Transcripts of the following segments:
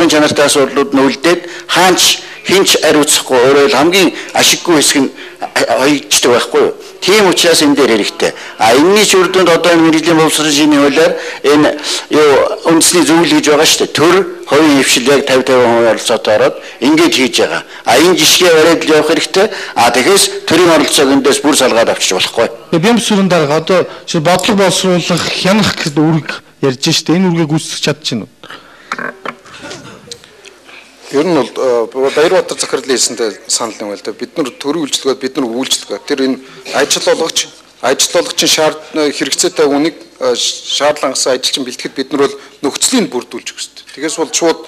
бодлогын чанартай асуудлууд нь үлдээд хаанч хинч ариуцахгүй өөрөөр хамгийн ашиггүй хэсэг нь хоёрчдаг байхгүй юу. Тийм учраас энэ дээр хэрэгтэй. А энэний ч үр дүнд одоо энэ мэргэжлийн боловсролын шинэ хуулиар энэ юу үндэсний зөвлөл гэж байгаа шүү дээ. Төр хувийн хвшил яг 50-50% оролцоотой ороод ингэж хийж байгаа. А энэ жишгээ бариад л явах хэрэгтэй. А тэгэхээс төрийн оролцоог эндээс бүр салгаад авчиж болохгүй. Бямсүрэн дарга одоо бодлого боловсруулах хянах гэдэг үүрэг ярьж штэ. Энэ үүргийг гүйцэтгэж чадчихна уу? Ер нь бол Баярбаатар захирлын хэлсэнтэй санал нэг байл та. Бид нар төрийн үйлчилгээ, бид нар үйлчилгээ. Тэр энэ ажил олгогчийн хэрэгцээтэй үнийг шаардлага хангасан ажилчин бэлтгэхэд бид нар бол нөхцөлийг бүрдүүлж өгөх ёстой. Тэгээс бол шууд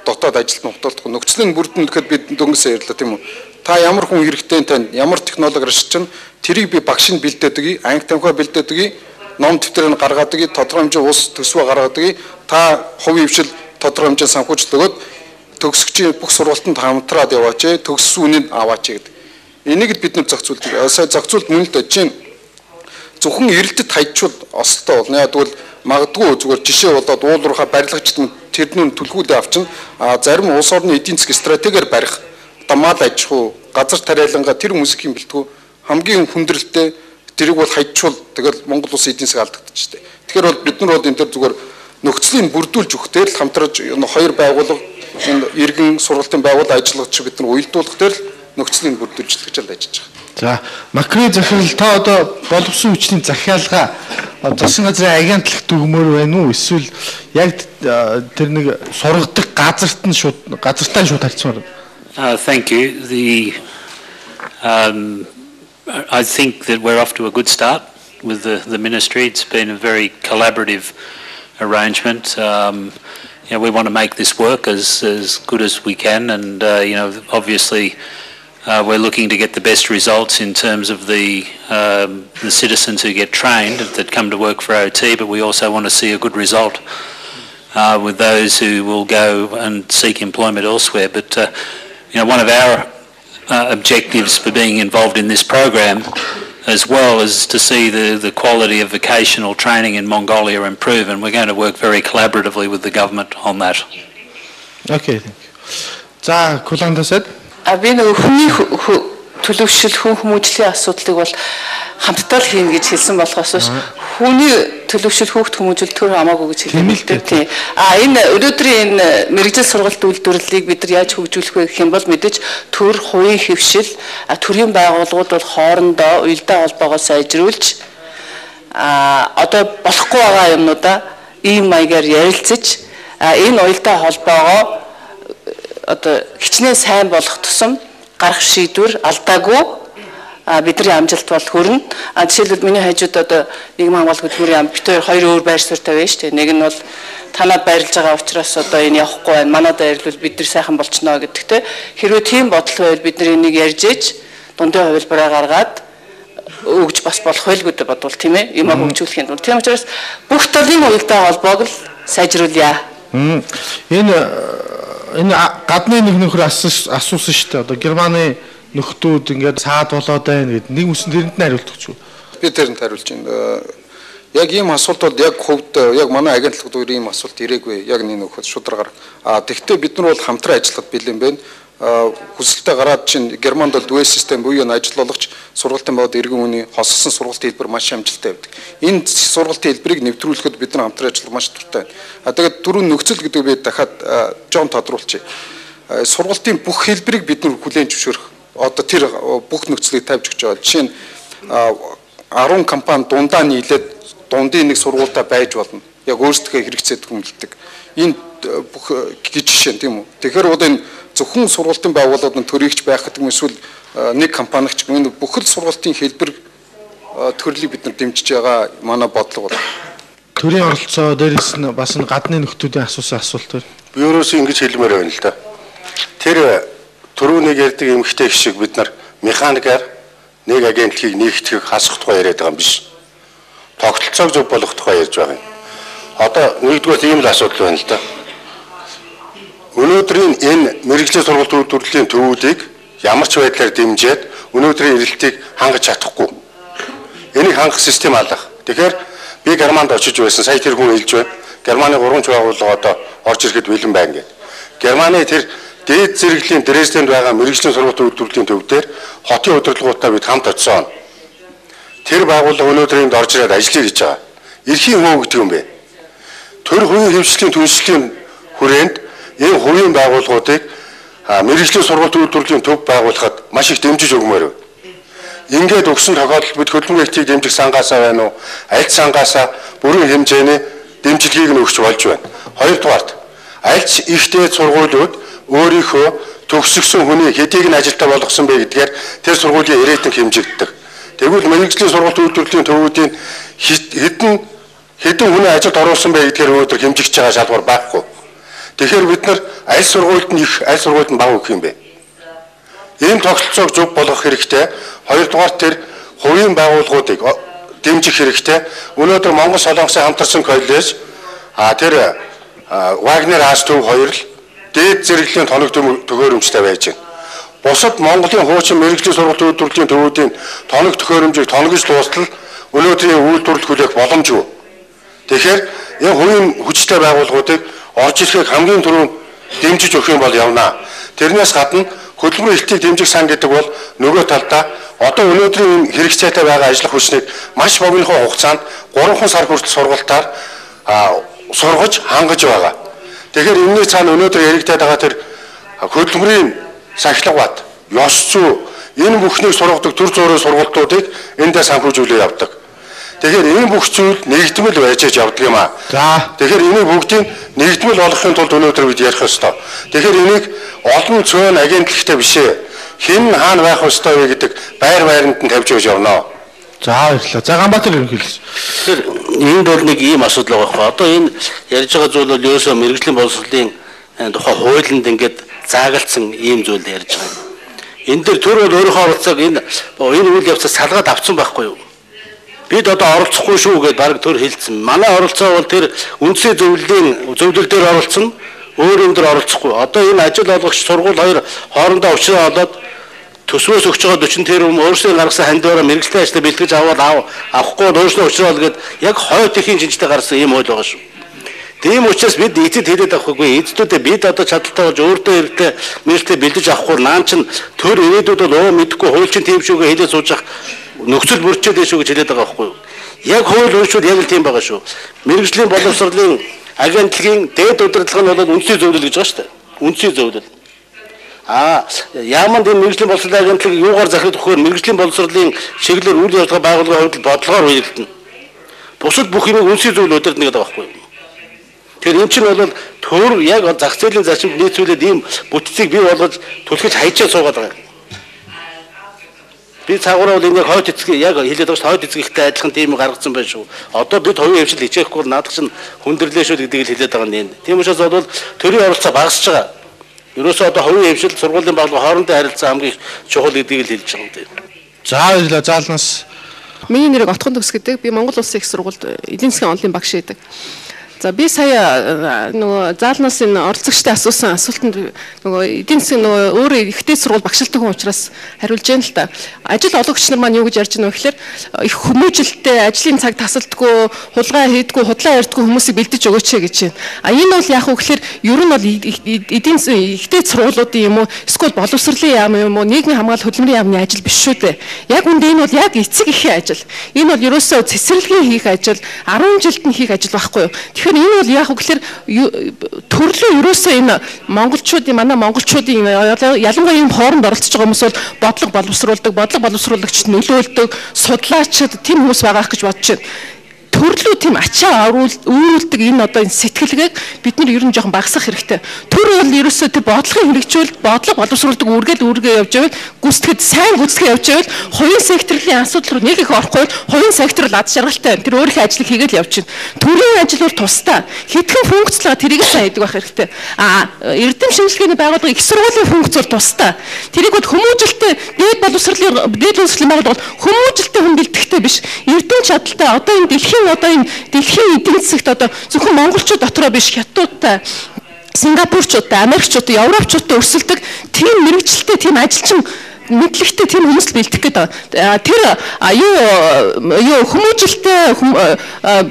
дотоод ажилт нь утгаалдахгүй. Нөхцөлийн бүрдэн гэхэд бид дөнгөсөө ярьлаа тийм үү? Та ямар хүн хэрэгтэй тань, ямар технологи ашиглаж чинь тэрийг би багш нь бэлдээд өгье, анги тамхиа бэлдээд өгье, ном дэвтрийг гаргаад өгье, тодорхой хэмжээ улс төсвөө гаргаад өгье. Та хувийн хвшил тодорхой хэмжээ санхүүжилт өгөөд төгсөгчийн бүх сургалтанд хамтраад яваач, төгссөн үнийг аваач гэдэг. Энийг л бид нар зохицуулдаг. Сая зохицуулт мөн л дээ. Чинь зөвхөн эрэлтэд хайчвал осолтой болно. Яг тэгвэл магадгүй зүгээр жишээ болоод уулуурхаа барилгачд тэрнүү түлхүүлээ авчин. А зарим улс орны эдийн засгийн стратегиэр барих одоо мал аж ахуй, газар тариалангаа тэр хүмүүсийн бэлтгэв хамгийн хүндрэлтэй тэрийг бол хайчвал тэгэл Монгол улсын эдийн засаг алдагдчихжээ. Тэгэхээр бол бид нар бол энэ төр зүгээр нөхцөлийг бүрдүүлж өгөх дээр л хамтраж хоёр байгууллага энэ иргэн сургалтын байгууллага ажиллагч бид нар уялдуулах дээр л нөхцөлийг бүрдүүлж гэж л ажиллаж байгаа. За, Макри захирал та одоо боловсон хүчний захиалга засгийн газрын агентлаг дүгмээр байна уу? Эсвэл яг тэр нэг сургадаг газарт нь шууд газартай шууд харьцмаар. Thank you. I think that we're off to a good start with the ministry. It's been a very collaborative arrangement. You know, we want to make this work as good as we can, and you know, obviously we're looking to get the best results in terms of the citizens who get trained that come to work for OT, but we also want to see a good result with those who will go and seek employment elsewhere. But you know, one of our objectives for being involved in this program as well is to see the quality of vocational training in Mongolia improve, and we're going to work very collaboratively with the government on that. Okay, thank you. За, Куландасад. Би нөгөө хүний төлөвшил, хүн хүмүүжлийн асуудлыг бол хамтдаа л хийнэ гэж хэлсэн болохоос биш хүний төлөвшил, хүүхд хүмүүжил төр хамаагүй гэж хэлсэн тийм. А энэ өнөөдрийн энэ мэргэжил сургалт үйлдвэрлэлийг бид нар яаж хөгжүүлэх вэ гэх юм бол мэдээж төр, хувийн хэвшил, төрийн байгууллагууд бол хоорондоо уялдаа холбоогоо сайжруулж одоо болохгүй байгаа юмнуудаа ийм маягаар ярилцаж энэ уялдаа холбоогоо одоо хичнээн сайн болох тусам гарах шийдвэр алдаагүй бидний амжилт бол хүрнэ. Жишээлбэл миний хажууд одоо нийгмийн хамгаалалт хөдөлмөрийн яам бит хоёр өөр байр суурьтай байна шүү дээ. Нэг нь бол танаад байрлаж байгаа учраас одоо энэ явахгүй байна. Манад байрлавал бид нар сайхан болчихно гэдэгтэй. Хэрвээ тийм бодол байвал бид нар энийг ярьж ээж дундын хувилбараа гаргаад өгж бас болох байлгүй дээ бодвол тийм ээ. Юмаа хөгжүүлэхийн тулд. Тийм учраас бүх талын уялдаа холбоог л сайжруулъя. Энэ гадны нэг нөхөр асуусан шүү дээ. Одоо Германы нөхдүүд ингээд саад болоод байна гэд нэг үсэн тэрэнд нь хариулт өгч үү? Би тэрэнд хариулж байна. Яг ийм асуулт бол яг хувьд яг манай агентлагууд өөр ийм асуулт ирээгүй. Яг нэг нөхөд шударгаар. А тэгвэл бид нар бол хамтран ажиллахад бэлэн байна. Хүсэлтээ гараад чинь Германд бол дуэл систем буюу энэ ажил олгогч сургалтын бод иргэн хүний хосолсон сургалтын хэлбэр маш амжилттай байдаг. Энэ сургалтын хэлбэрийг нэвтрүүлэхэд бид нар хамтран ажиллах маш дуртай байна. А тэгээд түрүүн нөхцөл гэдэг би дахиад жон тодруулчих. Сургалтын бүх хэлбэрийг бид нар хүлээн зөвшөөрөх. Одоо тэр бүх нөхцөлийг тавьж өгч байгаа. Жишээ нь 10 компани дундаа нийлээд дундын нэг сургуультай байж болно. Яг өөрсдөө хэрэгцээтэй хүмүүлдэг. Энэ бүх гэж жишээ нь тийм үү. Тэгэхээр бол энэ зөвхөн сургалтын байгууллагууд нь төрийгч байх гэдэг юм эсвэл нэг компанигч энэ бүхэл сургалтын хэлбэр төрлийг бид нар дэмжиж байгаа манай бодлого бол. Төрийн оролцоо дээрээс нь бас энэ гадны нөхдүүдийн асуусан асуулт байна. Би өөрөөсөө ингэж хэлмээр байна л да. Тэр түрүүнийг ярьдаг эмэгтэй шиг бид нар механикаар нэг агентлагийг нэгтгэх хасах тухай яриад байгаа юм биш. Тогтолцоог зөв болгох тухай ярьж байгаа юм. Одоо нэгдүгээр ийм л асуудал байна л да. Өнөөдрийн энэ мэргэжлийн сургалт үйлдвэрлэлийн төвүүдийг ямар ч байдлаар дэмжиж өнөөдрийн эрэлтийг хангаж чадахгүй. Энийг хангах систем алга. Тэгэхээр би Германд очиж байсан. Сая тэр хүн хэлж байна. Германы 3 ч байгууллага одоо орж ирэхэд бэлэн байна гэдэг. Германы тэр дээд зэрэглэлийн Дрезденд байгаа мэргэжлийн сургуулийн үйлдвэрлэлийн төв дээр хотын удирдлагуудтай бид хамт очисон. Тэр байгууллага өнөөдөр энд орж ирээд ажиллая гэж байгаа. Эрхийн хөө гэдэг юм бэ? Төр хувийн хэмжлийн түншлэлийн хүрээнд энэ хувийн байгууллагуудыг мэргэжлийн сургуулийн үйлдвэрлэлийн төв байгуулахад маш их дэмжиж өгмөр. Ингээд өгсөн тохиолдолд бид хөдөлмөрийн эрхийг дэмжих сангаасаа байна уу? Аль сангаасаа бүрэн хэмжээний дэмжлэгийг нь өгч болж байна. Хоёрдугаарт, альч их дээд сургуулиуд өөрийнхөө төгсгсөн хүний хэдийг нь ажилтаа болгосон бэ гэдгээр тэр сургуулийн рейтинг хэмжигддэг. Тэгвэл мэргэжлийн сургуулийн үйлдвэрлэлийн төвүүдийн хэдэн хүний ажилд оруулсан бэ гэдгээр өнөөдөр хэмжигдэж байгаа шалгуур байхгүй. Тэгэхээр бид нар аль сургуульд нь их, аль сургуульд нь бага өгөх юм бэ? Ийм тогтолцоог зөв болгох хэрэгтэй. Хоёрдугаар, тэр хувийн байгууллагуудыг дэмжих хэрэгтэй. Өнөөдөр Монгол Солонгосын хамтарсан коллеж, тэр Вагнер Аас төв хоёр л дээд зэрэглэлийн тоног төхөөрөмжтэй байж байна. Бусад Монголын хуучин мэргэжлийн сургуулийн үйлдвэрлэлийн төвүүдийн тоног төхөөрөмжийг тонгож дуустал өнөөдрийн үйлдвэрлэл хүлээх боломжгүй. Тэгэхээр энэ хувийн хүчтэй байгууллагуудыг орж ирэхийг хамгийн түрүүнд дэмжиж өгөх юм бол явна. Тэрнээс гадна хөдөлмөрийн эрхтийг дэмжих сан гэдэг бол нөгөө талдаа одоо өнөөдрийн хэрэгцээтэй байгаа ажиллах хүчнийг маш богинохон хугацаанд 3 сар хүртэл сургалтаар сургаж хангаж байгаа. Тэгэхээр энэний цаана өнөөдөр яригдаад байгаа тэр хөдөлмөрийн сахилга бат, ёс зүй энэ бүхнийг сургадаг төр зуурын сургалтуудыг эндээ санхүүжүүлээ явдаг. Тэгэхээр энэ бүх зүйл нэгдмэл байж явдаг юм аа. За. Тэгэхээр энийг бүгдийг нэгдмэл болгохын тулд өнөөдөр бид ярих ёстой. Тэгэхээр энийг олон цөөн агентлагтай биш ээ. Хэн хаана байх ёстой вэ гэдэг байр байранд нь тавьж өгч явна. За, баярлалаа. За, Ганбаатар ерөнхийлөгч. Тэгэхээр энд бол нэг ийм асуудал байгаа байхгүй. Одоо энэ ярьж байгаа зүйл бол ерөөсөө мэргэжлийн боловсролын тухай хуулинд ингээд заагалдсан ийм зүйл ярьж байгаа. Энэ дээр төр бол өөрийнхөө оролцоог энэ үйл явцаас салгаад авцсан байхгүй юу? Бид одоо оролцохгүй шүү гэдээ баг төр хэлсэн. Манай оролцоо бол тэр үндсийн зөвлөлийн зөвлөл дээр оролцсон, өөр юм дээр оролцохгүй. Одоо энэ ажил олгогч сургууль хоёр хоорондоо уулзраа олоод төсвөөс өгч байгаа 40 тэрбум өөрсдөө гаргасан хандиваараа мэргэжлийн ажлаа бэлтгэж аваад авахгүй бол өөрсдөө уулзраа ол гээд яг хойд ихийн шинжтэй гарсан ийм хууль байгаа шүү. Тийм учраас бид эцэд хэлээд авахгүй. Эцдүүдээ бид одоо чадaltaй болж өөртөө хэрэгтэй мэргэжлээ бэлдэж авахгүй наан чинь төр ирээдүйд бол өө мэдэхгүй хууль чинь тийм шүүгээ хэлээ сууж ах нөхцөл бүрчээд шүү гэж хэлээд байгаа байхгүй юу? Яг хууль уншвал яг л тийм байгаа шүү. Мэргэжлийн боловсролын агентлагийн дээд удирдлага нь бол үндсийн зөвлөл гэж байгаа шүү дээ. Үндсийн зөвлөл. Яаманд энэ мэргэжлийн боловсролын агентлаг юугаар захирах вөхөр мэргэжлийн боловсролын чиглэлээр үйл ажиллагаа байгууллагын хувьд бодлогоор хэрэглэнэ. Бусад бүх юмыг үндсийн зөвлөл удирдна гэдэг байгаа байхгүй юу? Тэгэхээр энэ чинь бол төр яг зах зээлийн зарчимд нийцүүлээд ийм бүтцийг бий болгож түлхэж хайчаа суугаад байгаа юм. Би цаагаараа бол энэ яг хойд эцэг яг хэлээд байгаа шүү. Хойд эцэгтэй адилхан тийм гаргацсан байх шүү. Одоо бид хувийн хвшил хичээхгүй бол наадах чинь хүндэрлээ шүү гэдгийг л хэлээд байгаа юм. Тийм учраас бол төрийн оролцоо багасж байгаа. Ерөөсөө одоо хувийн хвшил сургуулийн байгууллага хоорондын харилцаа хамгийн чухал гэдгийг л хэлж байгаа юм. За, баярлалаа. Заалнаас. Миний нэрийг Отхон Төгс гэдэг. Би Монгол Улсын их сургуульд эдийн засгийн онлын багш байдаг. За, би сая нөгөө заалнаас энэ оролцогчдын асуусан асуултанд нөгөө эдийн засгийн нөгөө өөрөө ихтэй сургууль багшилдаг хүн учраас хариулж जैन л та. Ажил олгогч нар маань юу гэж ярьж байна вэ гэхээр их хүмүүжилттэй, ажлын цаг тасалдаггүй, хулгай хийдэггүй, худлаа ярьдаггүй хүмүүсийг бэлдэж өгөөч гэж байна. А энэ бол яг уу гэхээр ер нь бол эдийн засгийн ихтэй сургуулиудын юм уу, эсвэл боловсролын яам юм уу, нийгмийн хамгаалал хөдөлмөрийн яамны ажил биш шүү дээ. Яг үндэ энэ бол яг эцэг эхийн ажил. Энэ бол ерөөсөө цэцэрлэгийн хийх ажил, 10 жилд нь хийх ажил байхгүй юу? Тэгэхээр энэ бол яг үгээр төрлөө ерөөсөө энэ монголчуудын манай монголчуудын ялангуяа ийм хооронд оролцож байгаа хүмүүс бол бодлого боловсруулдаг, бодлого боловсруулагчд нөлөөлдөг, судлаачид тийм хүмүүс байгаа гэж бодож байна. Төрлөө тийм ачаа үүрүүлдэг энэ одоо энэ сэтгэлгээг бид нар ер нь жоохон багасгах хэрэгтэй. Төр бол ерөөсөө тэр бодлогын хэрэгжүүл, бодлого боловсруулдаг үүргээ явж байвал гүйцэтгэхэд сайн гүйцэтгэх явж байвал хувийн секторын асуудал руу нэг их орохгүй хувийн сектор бол ад жаргалтай байна. Тэр өөрийнхөө ажлыг хийгээл явж байна. Төрийн ажил бол тусдаа. Хэдхэн функцлага тэрийг сайн хийдэг байх хэрэгтэй. А эрдэм шинжилгээний байгууллага их сургуулийн функц бол тусдаа. Тэрийг бол хүмүүжилтэй дээд боловсролын байгууллага бол хүмүүжилтэй хүн бэлтгэхтэй биш. Эрдэм чадaltaй одоо энэ дэлхийн одоо энэ дэлхийн эдийн засагт одоо зөвхөн монголчууд дотроо биш хятадтай, сингапурчуудтай, америкчуудтай, европчуудтай өрсөлдөг тийм мэрэгчлээ тийм ажилчин мэдлэгтэй тийм хүмүүс л бэлтгэх гээд байгаа. Тэр юу хүмүүжилтэй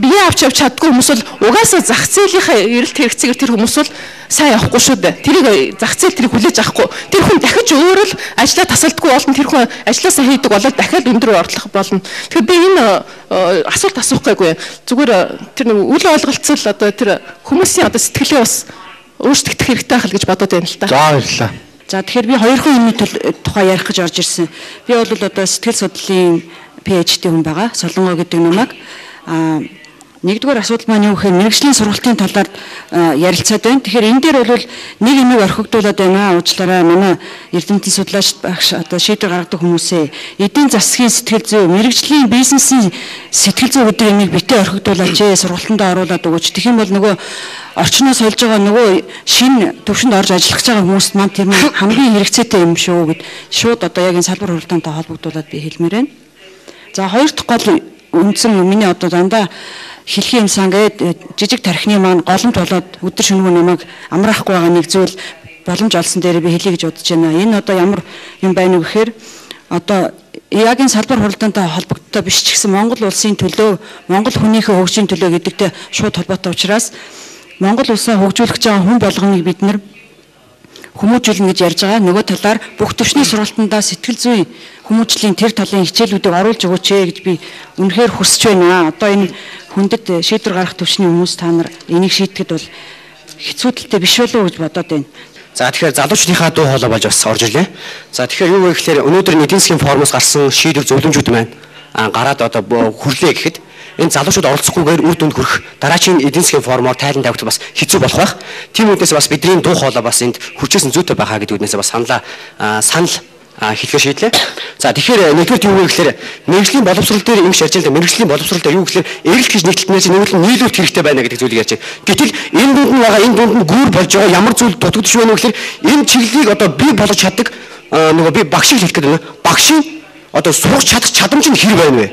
бие авч явж чаддгүй хүмүүс бол угаасаа зах зээлийнхээ эрэлт хэрэгцээгээр тэр хүмүүс бол сайн явахгүй шүү дээ. Тэрийг зах зээл тэрийг хүлээж авахгүй. Тэр хүн дахиж өөрөө л ажлаа тасалдаггүй болно. Тэр хүн ажлаасаа хийдэг болоод дахиад өндөр орлого болно. Тэгэхээр би энэ асуулт асуух гээгүй. Зүгээр тэр нэг үл ойлголцол одоо тэр хүмүүсийн одоо сэтгэлээ бас өөрчлөгдөх хэрэгтэй байх л гэж бодоод байна л та. За баярлалаа. За тэгэхээр би хоёрхан юмны тухай ярих гэж орж ирсэн. Би бол одоо сэтгэл судлалын PhD хүн байгаа. Солонгоо гэдэг намайг. Нэгдүгээр асуудал маань юу гэхээр мэргэжлийн сургалтын талаар ярилцаад байна. Тэгэхээр энэ дээр бол нэг юмыг орхигдуулаад байна. Уучлаарай, манай эрдэмтэн судлаач багш одоо шийдвэр гаргадаг хүмүүсээ эдийн засгийн сэтгэл зүй, мэргэжлийн бизнесийн сэтгэл зүй гэдэг юмыг битээ орхигдуулаач ээ, сургалтандаа оруулаад өгөөч. Тэгэх юм бол нөгөө орчноо сольж байгаа нөгөө шинэ төвшөнд орж ажиллах гэж байгаа хүмүүст маань тэр нь хамгийн хэрэгцээтэй юм шүү гэд шууд одоо яг энэ салбар хуралдаантай холбогдуулаад би хэлмээр байна. За хоёр дахь гол үндсэн миний одоо дандаа хэлхийн юм сан гээд жижиг тархины маань голомт болоод өдөр шөнөгүй намайг амраахгүй байгаа нэг зүйл боломж олсон дээр би хэлье гэж бодож байна. Энэ одоо ямар юм байна вэ гэхээр одоо яг энэ салбар хуралдаантай холбогдтой биш ч гэсэн Монгол улсын төлөө, Монгол хүнийхээ хөгжлийн төлөө гэдэгтэй шууд холбоотой учраас Монгол улсаа хөгжүүлэх гэж байгаа хүн болгоныг бид нар хүмүүжүүлнэ гэж ярьж байгаа. Нөгөө талаар бүх төвшний сургалтандаа сэтгэл зүйн хүмүүжлийн тэр талын хичээлүүдийг оруулж өгөөч ээ гэж би үнэхээр хүсэж байна. Одоо энэ хүндэт шийдвэр гаргах төвшний хүмүүс та нар энийг шийдэхэд бол хэцүүдэлтэй биш болов уу гэж бодоод байна. За тэгэхээр залуучдынхаа дуу хоолой болж бас орж ирлээ. За тэгэхээр юу вэ гэхээр өнөөдөр эдийн засгийн форумоос гарсан шийдвэр зөвлөмжүүд маань гараад одоо хүрлээ гэхэд энэ залуучууд оролцохгүйгээр үр дүнд хүрэх дараачийн эдийн засгийн форумоор тайлан тавих бас хэцүү болох байх. Тийм үүднээс бас бидний дуу хоолой бас энд хүрчээсэн зүйтэй байхаа гэдэг үүднээс бас санал хэлэхээр шийдлээ. За тэгэхээр нэгдүгээр юу вэ гэхээр мэргэжлийн боловсрол дээр ингэж ярьж байгаа. Мэргэжлийн боловсрол дээр юу гэхээр эрэлт гэж нэгтэлтнээс нэг нь нийлүүлэлт хэрэгтэй байна гэдэг зүйлийг ярьж байна. Гэтэл энэ дунд нь байгаа энэ дунд нь гүүр болж байгаа ямар зүйл дутагдчих вэ гэхээр энэ чиглэлийг одоо бий болгож чаддаг нөгөө би багшийг хэлэх гэдэг нь багшийн одоо сурах чадах чадамж нь хэр байна вэ?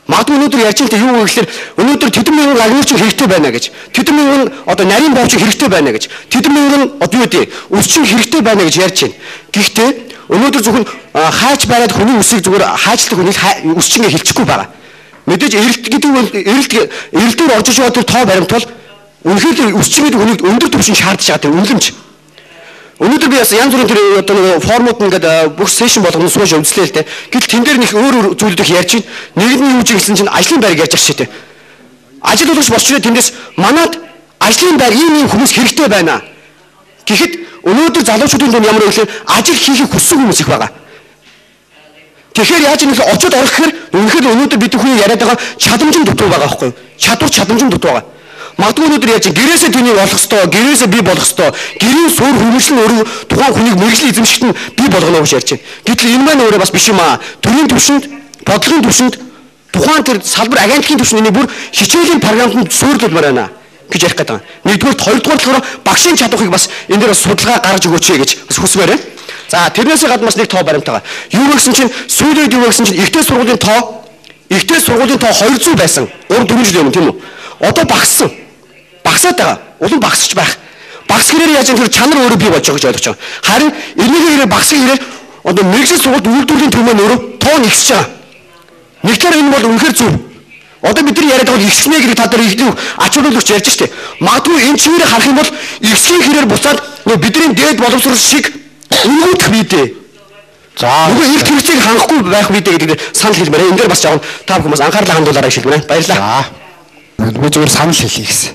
Магадгүй өнөөдөр ярьж байгаа юу вэ гэхээр өнөөдөр тэдэн мянган агнуучин хэрэгтэй байна гэж. Тэдэн мянган одоо нарийн боовчин хэрэгтэй байна гэж. Тэдэн мянган одоо юу гэдэг өсчин хэрэгтэй байна гэж ярьж байна. Гэхдээ өнөөдөр зөвхөн хайч бариад хүний үсийг зүгээр хайчлах хүнийг өсчингээ хэлчихгүй байгаа. Мэдээж эрэлт гэдэг нь эрэлтээр орж иж байгаа тэр тоо баримт бол үнэхээр өсчин гэдэг хүнийг өндөр түвшин шаардж байгаа тэр үнэлэмж. Өнөөдөр би бас янз бүрийн тэр одоо нэг формууд ингээд бүх сешн болгоно сууж үзлээ л дээ. Гэтэл тэн дээр нэг өөр өөр зүйлүүд их ярьж байна. Нэг нь юу ч гэсэн чинь ажлын байрыг ярьж байгаа шээ. Ажил олгогч босч ирээ тэндээс манад ажлын байр ийм ийм хүмүүс хэрэгтэй байна. Гэхэд өнөөдөр залуучуудын дунд ямар вэ гэхээр ажил хийхийг хүссэн хүмүүс их байгаа. Тэгэхээр яаж юм бэ очиод орох гэхээр үнэхээр өнөөдөр бид бүхний яриад байгаа чадамж нь дутуу байгаа байхгүй юу? Чадвар чадамж нь дутуу байгаа. Магадгүй өнөөдөр яаж гэрээсээ тэнийг олох ёстой, гэрээсээ бий болох ёстой, гэрийн суур хүмүүжил нь өөрөө тухайн хүнийг мэргэжил эзэмшигт нь бий болгоно гэж ярьж байна. Гэтэл энэ маань өөрөө бас биш юм аа. Төрийн түвшинд, бодлогын түвшинд, тухайн тэр салбар агентлагийн түвшинд энийг бүр хичээлийн програмд суйрлуулмаар байна гэж ярих гэдэг. Нэгдүгээр, хоёрдугаар болохоор багшийн чадварыг бас энэ дээр бас судалгаа гаргаж өгөөч гэж бас хүсмээр байна. За тэрнээсээ гадна бас нэг тоо баримтаа. Юу гэсэн чинь сүүлийн үед юу гэсэн чинь ихтэй сургуулийн тоо 200 байсан. 3 4 жил өмнө тийм үү? Одоо багассан. Багасаад байгаа. Улам багасч байх. Багас хэрээр яаж юм тэр чанар өөрөө бий болж байгаа гэж ойлгож байгаа. Харин энэний хэрээр багасах хэрээр одоо мэргэжил сургуульд үйлдвэрлэлийн төв маань өөрөө тоо нэгсэж байгаа. Нэг талаар энэ бол үнэхээр зөв. Одоо бид нар яриад байгаа бол ихснэ гэдэг та нар ихлүү ач холбогдолч ярьж штэ. Магадгүй энэ чигээр харах юм бол ихсгийн хэрээр буцаад нөгөө бидний дээд боловсрол шиг өнгөдөх биедээ. За нөгөө эрт хэрэгцээг хангахгүй байх биедээ гэдэг санал хэлмээр. Энэ дээр бас жоохон та бүхэн бас анхаарлаа хандуулаарай гэж хэлмээр. Баярлалаа. Би зүгээр санал хэлье гэсэн.